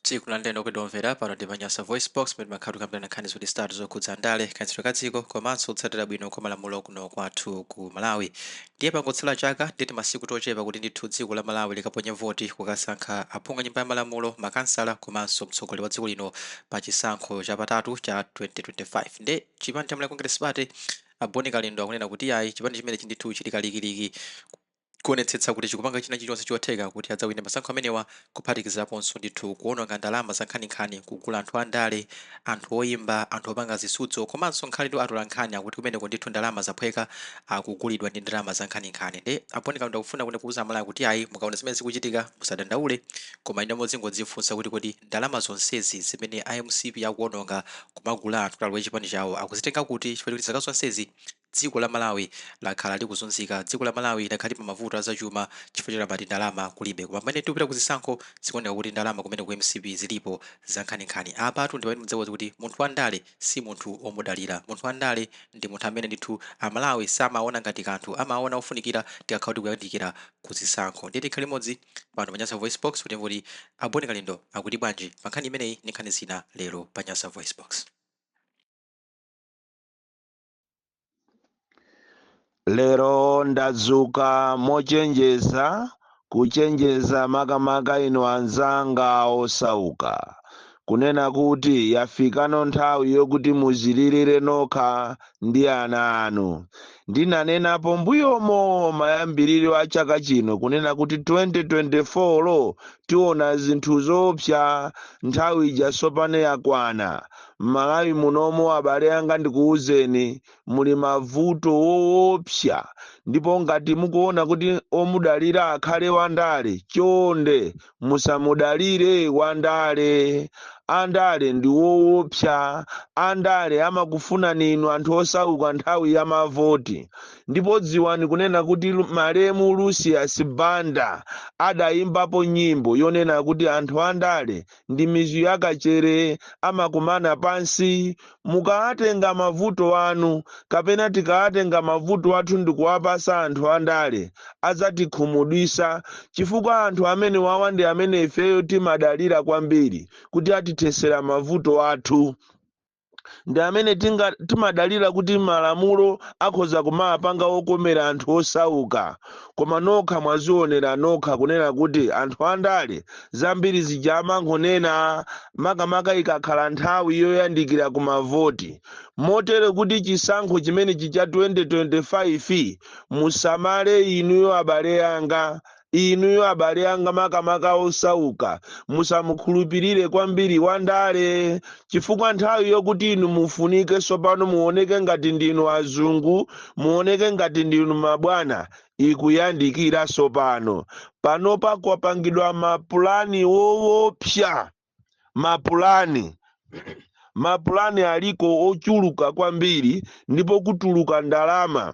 Tikulandireni okondedwa omvera pano ndi pa Nyasa VoiceBox pamene timakhala tikukambirana nkhani ziwiri zitatu zokhudza ndale, kayendetsedwe ka dziko komanso kutsatira bwino kwa malamulo kuno kwathu ku Malawi. Ndiye pangotsala chaka ndi timasiku tochepa kuti ndithu dziko la Malawi likaponye voti kukasankha aphungu a nyumba ya malamulo, makansala komanso mtsogoleri wa dziko lino pa chisankho chapatatu cha 2025. Nde chipani cha Malawi Congress Party, a Bon Kalindo akunena kuti ayi, chipani chimenechi ndithu chili kalikiliki kuonetsetsa kuti chikupanga china chilichonse chotheka kuti adzawine masankho amenewa, kuphatikiziraponso ndithu kuononga ndalama zankhaninkhani kugula anthu andale, anthu oimba, anthu opanga zisudzo komanso nkhaletu atolankhani. Akuti kumeneko ndithu ndalama zaphweka, akugulidwa ndi ndalama zankhaninkhani. Nde a Bon Kalindo akufuna kuti kuuza Amalawi kuti ayi, mukaona zimene zikuchitika musadandaule, koma inu muzingodzifunsa kuti kodi ndalama zonsezi zimene a mcp akuononga kumagula anthu kuti alowe chipani chawo akuzitenga kuti, chifukwa chakuti zaka zonsezi Dziko la Malawi lakhala likuzunzika, dziko la Malawi lakhala lili pa mavuto azachuma chifukwa choti amati ndalama kulibe, koma pamene tikupita ku zisankho zikuoneka kuti ndalama kumene ku mcp zilipo zankhaninkhani. Apatu ndi pamene mudzaone kuti munthu wa ndale si munthu omudalira. Munthu wa ndale ndi munthu amene ndithu a Malawi samaona ngati kanthu, amaona ofunikira tikakhala kuti tikuyandikira ku zisankho. Ndiye tikhale limodzi pano pa Nyasa VoiceBox kuti timve kuti a Bon Kalindo akuti bwanji pa nkhani imeneyi ndi nkhani zina lero pa Nyasa VoiceBox. Lero ndadzuka mochenjeza, kuchenjeza makamaka inu anzanga osauka, kunena kuti yafikano nthawi yokuti muzilirire nokha ndi ana anu. Ndinanenapo mbuyomo mayambiriro a chaka chino kunena kuti 2024 lo tiona zinthu zoopsa, nthawi ija tsopano yakwana. M'Malawi munomo abale anga ndikuwuzeni, muli mavuto woopsa, ndipo ngati mukuona kuti omudalira akhale wandale, chonde musamudalire wandale. Andale ndi woopsa. Andale amakufunani inu anthu osauka nthawi ya mavoti. Ndipo dziwani kunena kuti malemu Lucius Banda adayimbapo nyimbo yonena kuti anthu andale ndi mizu yakachere amakumana pansi. Mukawatenga mavuto anu kapena tikawatenga mavuto athu ndikuwapasa anthu andale, adzatikhumudwisa, chifukwa anthu amenewawa ndi amene ifeyo timadalira kwambiri kuti atithesera mavuto athu, ndi amene timadalira kuti malamulo akhoza kumapanga okomera anthu osauka. Koma nokha mwazionera nokha kunena kuti anthu andale zambiri zija amangonena, makamaka ikakhala nthawi yoyandikira kumavoti. Motere kuti chisankho chimenechi cha 2025 musamale inuyo abale anga. Inuyo abale anga makamaka osauka, musamukhulupirire kwambiri wandale, chifukwa nthawi yokuti inu mufunike tsopano muoneke ngati ndinu azungu, muoneke ngati ndinu mabwana, ikuyandikira tsopano. Panopa kwapangidwa mapulani woopsa, mapulani aliko ochuluka kwambiri, ndipo kutuluka ndalama.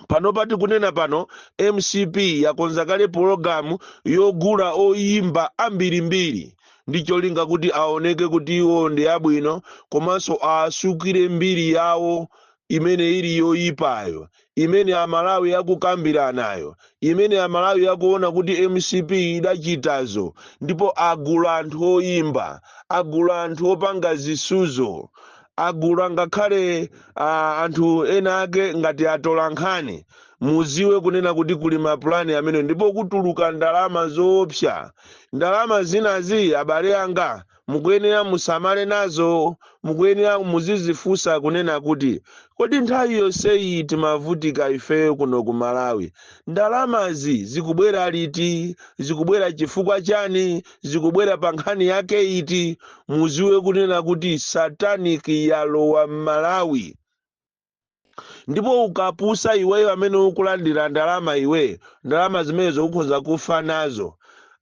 Panopa tikunena pano, mcp yakonza kale pologalamu yogula oyimba ambirimbiri ndi cholinga kuti aoneke kuti iwo ndi abwino, komanso asukire mbiri yawo imene ili yoyipayo, imene Amalawi akukambiranayo, imene Amalawi akuona kuti mcp idachitazo. Ndipo agula anthu oyimba, agula anthu opanga zisudzo, agula ngakhale anthu ena ake ngati atola nkhani. Muziwe kunena kuti kuli mapulani amene, ndipo kutuluka ndalama zoopsa. Ndalama zinazi abale anga mukuyenera musamale nazo, mukuyenera muzizifunsa kunena kuti kodi nthawi yonseyi timavutika ifeyo kuno ku Malawi, ndalamazi zikubwera liti? Zikubwera chifukwa chani? Zikubwera pa nkhani yake iti? Muziwe kunena kuti satanic yalowa m'Malawi. Ndipo ukapusa iweyo amene ukulandira ndalama iwe, ndalama zimenezo ukhoza kufa nazo.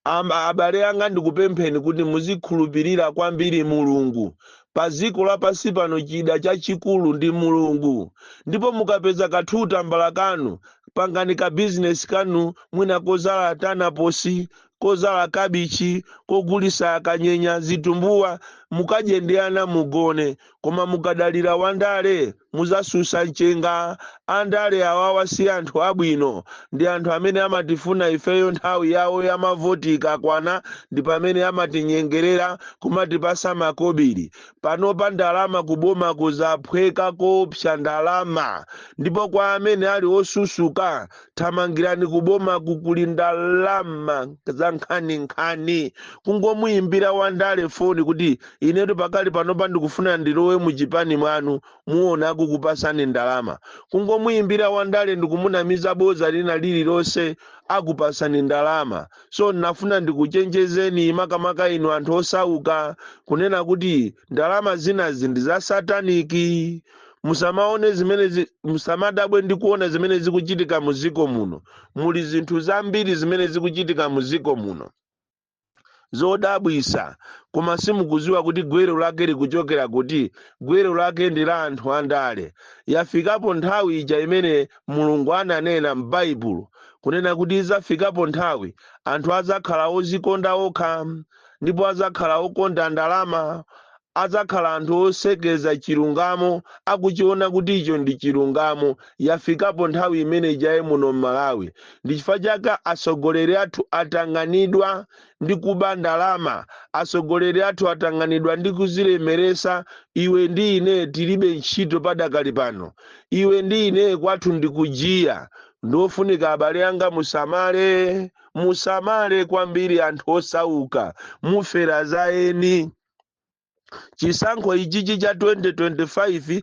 Abale anga ndikupempheni kuti muzikhulupirira kwambiri Mulungu. Pa dziko lapansi pano chida chachikulu ndi Mulungu. Ndipo mukapeza kathutambala kanu, pangani ka bizinesi kanu, mwina kozala tanaposi. Kozala kabichi, kogulisa akanyenya, zitumbuwa, mukadye ndi ana mugone. Koma mukadalira wandale, muzasusa mchenga. Andale awawa si anthu abwino, ndi anthu amene amatifuna ifeyo nthawi yawo yamavoti ikakwana, ndi pamene amatinyengerera kumatipasa makobiri. Panopa ndalama kuboma kuzaphweka koopsa, ndalama. Ndipo kwa amene ali osusuka, thamangirani kuboma, kukuli ndalama za nkhaninkhani. Kungomuyimbira wandale foni kuti inetu pakali panopa ndikufuna ndilowe muchipani mwanu, muona akukupasani ndalama. Kungomuyimbira wandale ndikumunamiza boza lina lililonse, akupasani ndalama. So nafuna ndikuchenjezeni, makamaka inu anthu osauka, kunena kuti ndalama zinazi ndi za satanic. Musamaone zimene musamadabwe ndi kuona zimene zikuchitika muziko muno. Muli zinthu zambiri zimene zikuchitika muziko muno zodabwisa, koma simukuziwa kuti gwero lake likuchokera kuti. Gwero lake ndi la anthu andale. Yafikapo nthawi ija imene Mulungu ananena m'Baibulo kunena kuti izafikapo nthawi anthu azakhala ozikonda okha, ndipo azakhala okonda ndalama, adzakhala anthu osekeza chilungamo akuchiona kuti icho ndi chilungamo. Yafikapo nthawi imene ijaye muno m'Malawi. Ndi chifukwa chake atsogoleri athu atang'anidwa ndi kuba ndalama, atsogoleri athu atang'anidwa ndi kuzilemeresa. Iwe ndi ine tilibe ntchito padakali pano. Iwe ndi ine kwathu ndikujiya. Ndiofunika, abale anga, musamale, musamale kwambiri. Anthu osauka, mufera za eni. Chisankho ichichi cha 2025,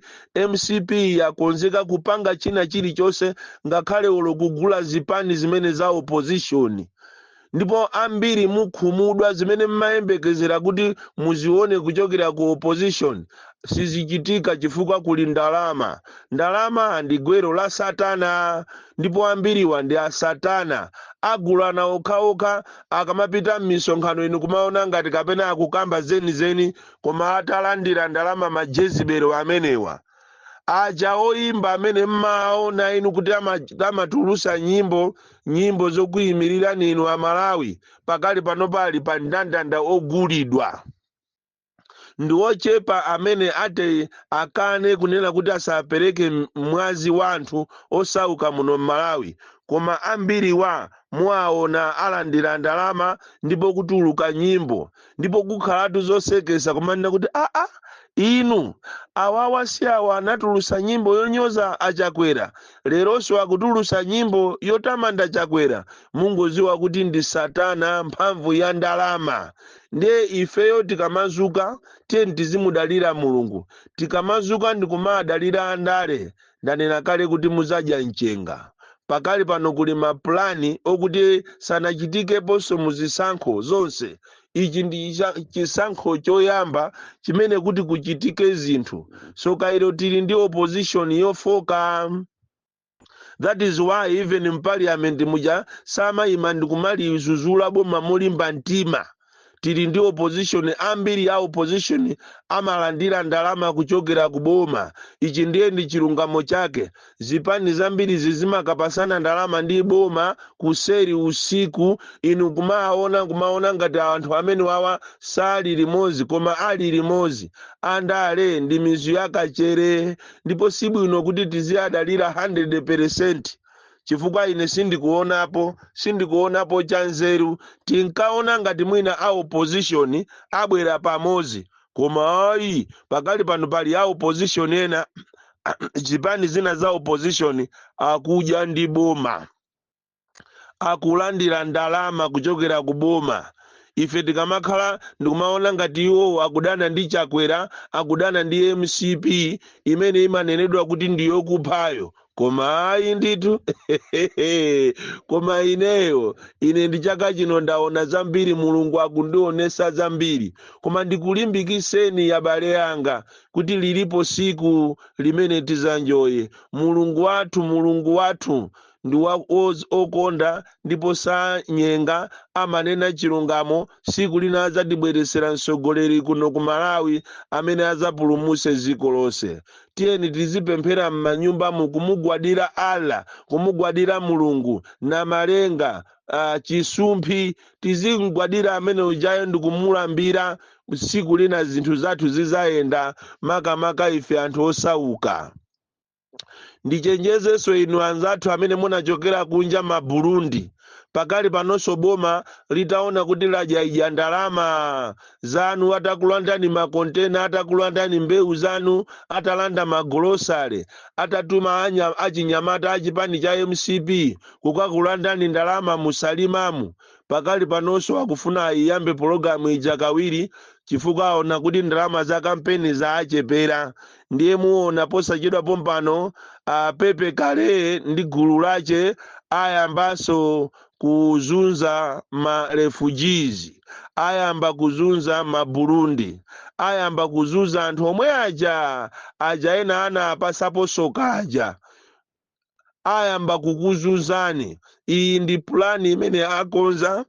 MCP yakonzeka kupanga china chilichonse, ngakhale olo kugula zipani zimene za opposition. Ndipo ambiri mukhumudwa. Zimene mmayembekezera kuti muzione kuchokera ku opposition sizichitika, chifukwa kuli ndalama. Ndalama ndi gwero la satana, ndipo ambiriwa ndi asatana, agulana okhaokha. Akamapita m'misonkhano, inu kumaona ngati kapena akukamba zenizeni, koma atalandira ndalama, majezibelo amenewa aja oyimba amene mmaona inu kuti amatulusa nyimbo, nyimbo zokuyimirirani inu Amalawi, pakali pano pali pa ndandanda ogulidwa. Ndi ochepa amene ati akane kunena kuti asapereke mwazi wa anthu osauka muno m'Malawi, koma ambiriwa muwaona alandira ndalama ndipo kutuluka nyimbo, ndipo kukhalatu zosekesa kumanena kuti, "Aa, inu awawa si awa anatulusa nyimbo yonyoza Achakwera, leronso akutulusa nyimbo yotamanda Chakwera?" Mungoziwa kuti ndi satana, mphamvu ya ndalama. Ndiye ifeyo tikamazuka, tiye tizimudalira Mulungu. Tikamazuka ndikumadalira andale, ndanena kale kuti muzadya mchenga. Pakali pano kuli mapulani okuti sanachitikeponso muzisankho zonse. Ichi ndi chisankho choyamba chimene kuti kuchitike zinthu. So kairo tili ndi opposition yofoka. That is why even in parliament muja samayima ndikumalizuzula boma molimba mtima. Tili ndi opposition, ambiri ya opposition amalandira ndalama kuchokera ku boma. Ichi ndiye ndi chilungamo chake. Zipani zambiri zizimakapasana ndalama ndi boma kuseri usiku. Inu kumaona, kumaona ngati anthu amene wawa sali limodzi, koma ali limodzi. Andale ndi mizu yakachere, ndipo sibwino kuti tiziyadalira 100%, chifukwa ine sindikuonapo cha nzeru. Tinkaona ngati mwina a opposition abwera pamodzi, koma ayi. Pakali pano pali a opposition ena, zipani zina za opposition akudya ndi boma, akulandira ndalama kuchokera ku boma. Ife tikamakhala ndikumaona ngati iwo akudana ndi Chakwera, akudana ndi MCP imene imanenedwa kuti ndiyokuphayo, koma ayi ndithu. Koma ineyo, ine ndi chaka chino ndaona zambiri, Mulungu akundionesa zambiri. Koma ndikulimbikiseni, abale anga, kuti lilipo siku limene tizanjoye. Mulungu wathu, Mulungu wathu Ndi okonda ndipo sanyenga, amanena chilungamo. Siku lina adzatibweresera mtsogoleri kuno ku Malawi amene adzapulumutse dziko lonse. Tiyeni tizipemphera m'manyumbamu, kumugwadira Allah, kumugwadira Mulungu na malenga, chisumphi. Tizimugwadira amene ujayo ndi kumulambira. Tsiku lina zinthu zathu zizayenda, makamaka ife anthu osauka. Ndichenjezenso inu anzathu amene munachokera kunja, ma Burundi. Pakali panonso boma litaona kuti ladyaidya ndalama zanu, atakulandani makontena, atakulandani mbewu zanu, atalanda magolosale, atatuma achinyamata achipani cha MCP kukakulandani ndalama musalimamu, pakali panonso akufuna ayiyambe pologalamu ija kawiri, chifukwa aona kuti ndalama za kampeni zaachepera. Ndiye muona posachedwa pompano Pepe Kale ndi gulu lache ayambanso kuzunza ma refugees, ayamba kuzunza ma Burundi, ayamba kuzunza anthu omwe aja aja ena ana apasapo soka aja, ayamba kukuzunzani. Iyi ndi pulani imene akonza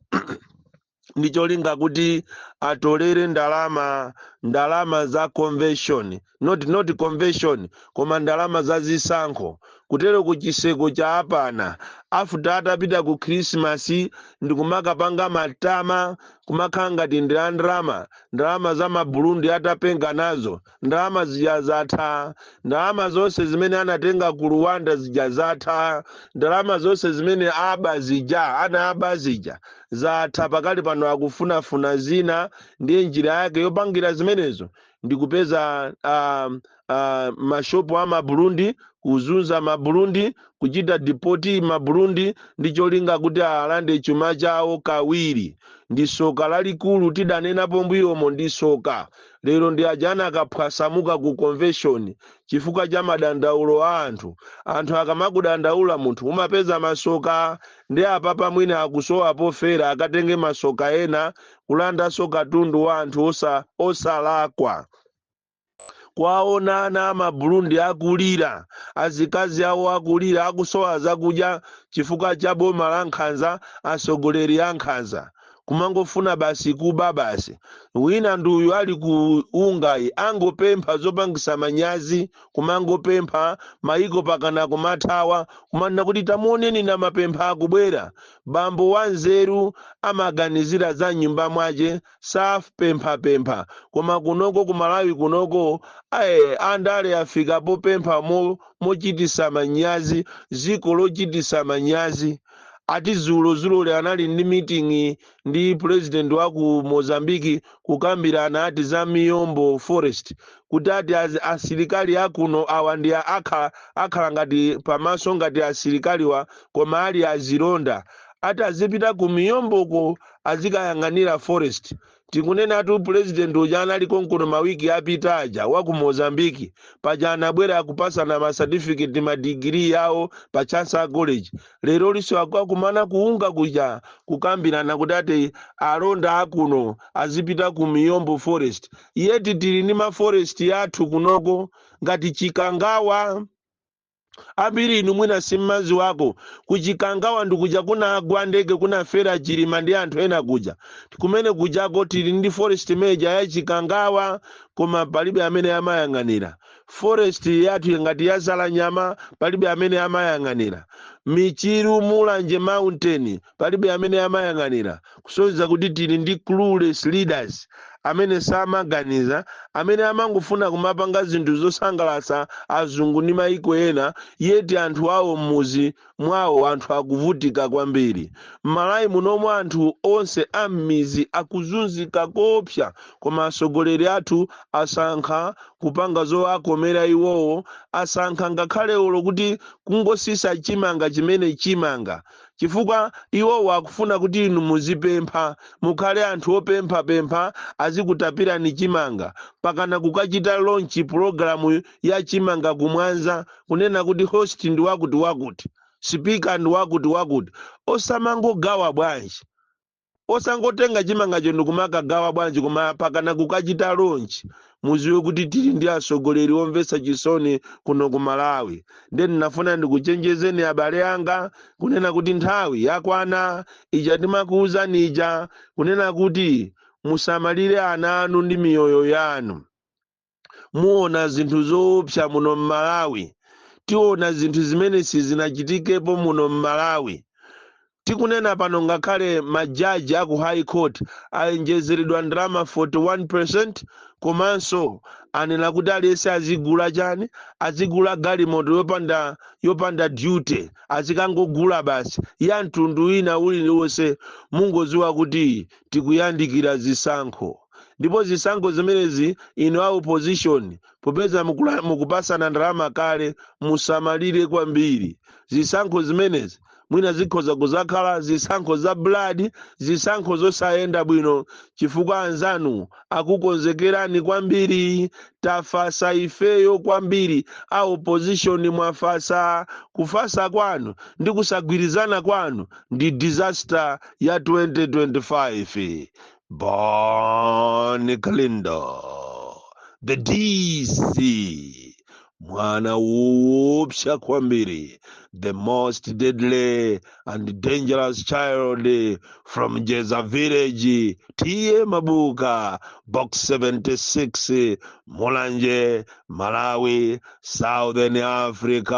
ndi cholinga kuti atolere ndalama za convention, not convention, koma ndalama za zisankho. Kutero kuchiseko cha apana afuta atapita ku Krismasi ndikumakapanga matama, kumakhala ngati ndi a ndalama. Ndalama za Maburundi atapenga nazo, ndalama zija zatha. Ndalama zonse zimene anatenga ku Rwanda zija zatha. Ndalama zonse zimene aba zija, ana aba zija zatha. Pakali pano akufunafuna zina. Ndiye njira yake yopangira zimenezo ndikupeza mashopu a Maburundi, kuzunza Maburundi, kuchita deport Maburundi ndi cholinga kuti alande chuma chawo kawiri. Ndi soka lalikulu, tidanenapo mbuyomo, ndi soka. Lero ndi aja akaphwasamuka ku convention chifukwa cha madandaulo a anthu. Anthu akamakudandaula, munthu umapeza masoka. Ndi apapa mwina akusowa pofera, akatenge masoka ena, kulandanso katundu wa anthu osalakwa. Kwaona ana Amaburundi akulira, azikazi awo akulira, akusowa zakudya chifukwa cha boma la nkhanza, atsogoleri a nkhanza, kumangofuna basi kuba basi. Wina ndi uyu ali ku ungayi, angopempha zopangisa manyazi, kumangopempha maiko pakana kumathawa, kumanena kuti tamuoneni na mapempha akubwera. Bambo wanzeru amaganizira za nyumba mwace, sapemphapempha. Koma kunoko ku Malawi kunoko, aye, andale afika popempha mochitisa manyazi, ziko lochitisa manyazi. Ati zulo anali ndi meeting ndi president wa ku Mozambiki, kukambirana ati za Miombo Forest, kuti ati asilikali akuno awa ndi akhala ngati pamaso ngati asilikaliwa, koma ali azilonda, ati azipita ku Miomboko azikayang'anira forest. Tikunenatu president uja anali konkuno mawiki apita aja, wa ku Mozambiki paja, anabwera akupasana ma certificate, madigiri yawo pa Chancellor College. Lero liso akakumana kuunga kuja kukambirana kuti ati alonda akuno azipita ku Miombo Forest, yeti tili ndi ma forest yathu kunoko ngati Chikangawa. Ambiri inu mwina simmazi wako, kuChikangawa ndikuja kunagwa ndege, kunafera Chilima ndi anthu ena kuja. Kumene kujako tili ndi forest major ya Chikangawa, koma palibe amene amayang'anira forest yathu. Ngati yazala nyama, palibe amene amayang'anira. Michiru, Mulanje Mountain, palibe amene amayang'anira. Kusonyeza kuti tili ndi clueless leaders amene samaganiza, amene amangofuna kumapanga zinthu zosangalatsa azungu ndi maiko ena, yeti anthu awo m'muzi mwawo anthu akuvutika kwambiri. M'Malawi munomwe anthu onse a m'mizi akuzunzika kopsa, koma atsogoleri athu asankha kupanga zowakomera iwowo. Asankha ngakhale olo kuti kungosisa chimanga chimene chimanga, chifukwa iwowo akufuna kuti inu muzipempha, mukhale anthu opemphapempha, azikutapirani chimanga. Pakana kukachita launch program ya chimanga kumwanza, kunena kuti host ndi wakuti wakuti, speaker ndi wakuti wakuti. Osamangogawa bwanji? Osangotenga chimangacho ndikumakagawa bwanji, koma pakana kukachita launch? Muziwe kuti tili ndi atsogoleri omvetsa chisoni kuno ku Malawi. Ndiye ndinafuna ndikuchenjezeni, abale anga, kunena kuti nthawi yakwana ija timakuwuzani ija, kunena kuti musamalire ana anu ndi miyoyo yanu. Muona zinthu zoopsa muno m'Malawi. Tiona zinthu zimene sizinachitikepo muno m'Malawi. Tikunena pano, ngakhale majaji aku High Court ayenjezeredwa ndalama 41, komanso anena kuti aliyense azigula chani? Azigula galimoto yopanda duty, azikangogula basi ya mtundu wina uliwonse. Mungoziwa kuti tikuyandikira zisankho, ndipo zisankho zimenezi, inu a opposition, popeza mukupasana ndalama kale, musamalire kwambiri. Zisankho zimenezi mwina zikhoza kuzakhala zisankho za blood, zisankho zosayenda bwino, chifukwa anzanu akukonzekerani kwambiri. Tafasa ifeyo kwambiri. A opposition, mwafasa. Kufasa kwanu ndi kusagwirizana kwanu ndi disaster ya 2025. Bon Kalindo, the DC, mwana woopsa kwambiri, the most deadly and dangerous child from Jeza Village, T/A Mabuka, Box 76, Mulanje, Malawi, Southern Africa.